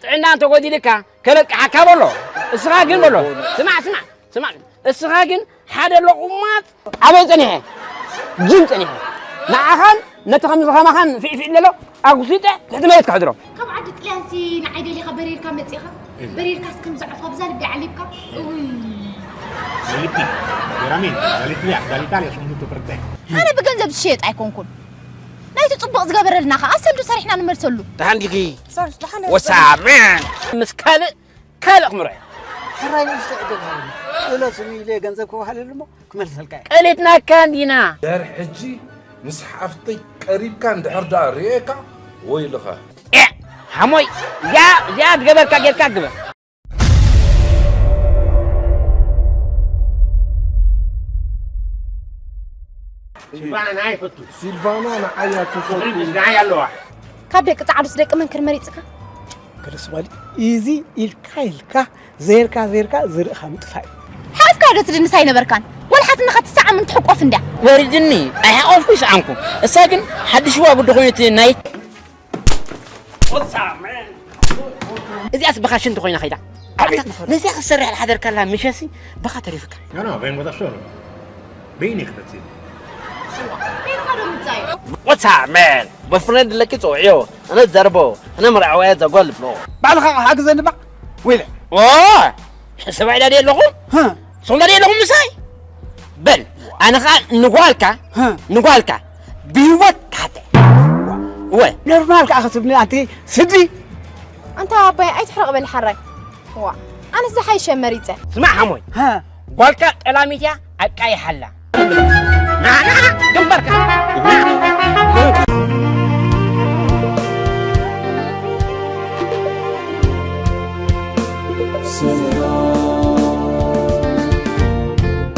ጥዕና እንተጎዲልካ ከበቅዓካ በሎ። እስኻ ግን በሎ፣ ስማዕ፣ ስማዕ፣ ስማዕ፣ እስኻ ግን ሓደ ለቑማጽ ኣበይ ጸኒሐ? ጅም ጸኒሐ። ንዓኻን ነቲ ከምዚ ከማኻን ፊዕፊዕ ለሎ ኣጉሲጠ ትሕቲ መሬት ከሕድሮ። ካብ ዓዲ ጥልያንሲ ንዓይ ደሊኻ በሪርካ መጺኻ? በሪርካስ ከም ዘዕፍ ኣብዛ ልቢ ዓሊብካ? እውይ። Dalitli, veramente, Dalitlia, Dalitlia sono tutto per te. ኣነ ብገንዘብ ዝሽየጥ ኣይኮንኩን። ናይቲ ጽቡቕ ዝገበረልና ኸኣ ሰልዱ ሰሪሕና ንመልሰሉ። ደሓን ዲኺ? ሰርሽ፣ ደሓን እየ። ወሳመን። ምስ ካልእ ካልእ ክምርዖ። ሕራይ ንእሽቶ ዕድል ሃበኒ። ክእለቱኒ ኢለ ገንዘብ ክወሃለሉ እሞ ክመልሰልካ እየ። ቀሊጥናካ እንዲና። ድሕሪ ሕጂ ምስ ሓፍተይ ቀሪብካ እንድሕር ደኣ ርእየካ ወይልኻ። ኤ፣ ሓሞይ፣ እዚኣ፣ እዚኣ ዝገበርካ ጌርካ ግበር። ሲልቫና ንዓይ ይፈቱ። ሲልቫና ንዓይ እያ ትፈቱ። ንዓይ ኣለዋ። ካብ ደቂ ጻዕዱስ ደቂ መንክር መሪጽካ? ከደስ ባሊ፣ ኢዚ ኢልካ ኢልካ፣ ዘይርካ ዘይርካ፣ ዝርእኻ ምጥፋእ እዩ። ሓፍካ ዶ ትድንስ ኣይነበርካን? ወላ ሓትንኻ ትሰዓም እንትሕቆፍ እንድያ። ወሪድኒ፣ ኣይሓቆፍኩ ይሰዓምኩ። እሳ ግን ሓድሽ ዋጉዲ ኮይኑ እቲ ናይ እዚኣስ ብኻ ሽንቲ ኮይና ከይዳ። ኣቤት። ነዚኣ ክትሰርሕ ዝሓደርካላ ምሸሲ ብኻ ተሪፍካ። No, no, vengo da solo. Bene, Cretino. What's up, man? Boyfriend ለኪ ጽውዕዮ። እነ ዘርቦ፣ እነ መርዓዋያ ዘጓል ብሎ። ባዕልኻ ሓግዘኒ ባ። ወይለ። ኦ! ሰብኣይ ዳዲ ኣለኹም? ሃ። ሶም ዳዲ ኣለኹም ምሳይ? በል፣ ኣነ ኸኣ ንጓልካ፣ ሃ። ንጓልካ ብህይወት ክሓተ። ወ። ኖርማል ከኣ ክትብኒ ኣንቲ ስዲ። ኣንታ ኣባይ ኣይትሕረቕ በል ሓራይ። ዋ፣ ኣነስ ዝሓይሸ መሪጸ። ስማዕ ሓሞይ፣ ሃ። ጓልካ ጠላሚት እያ፣ ኣቃይሓላ። ና፣ ና፣ ግንባርካ።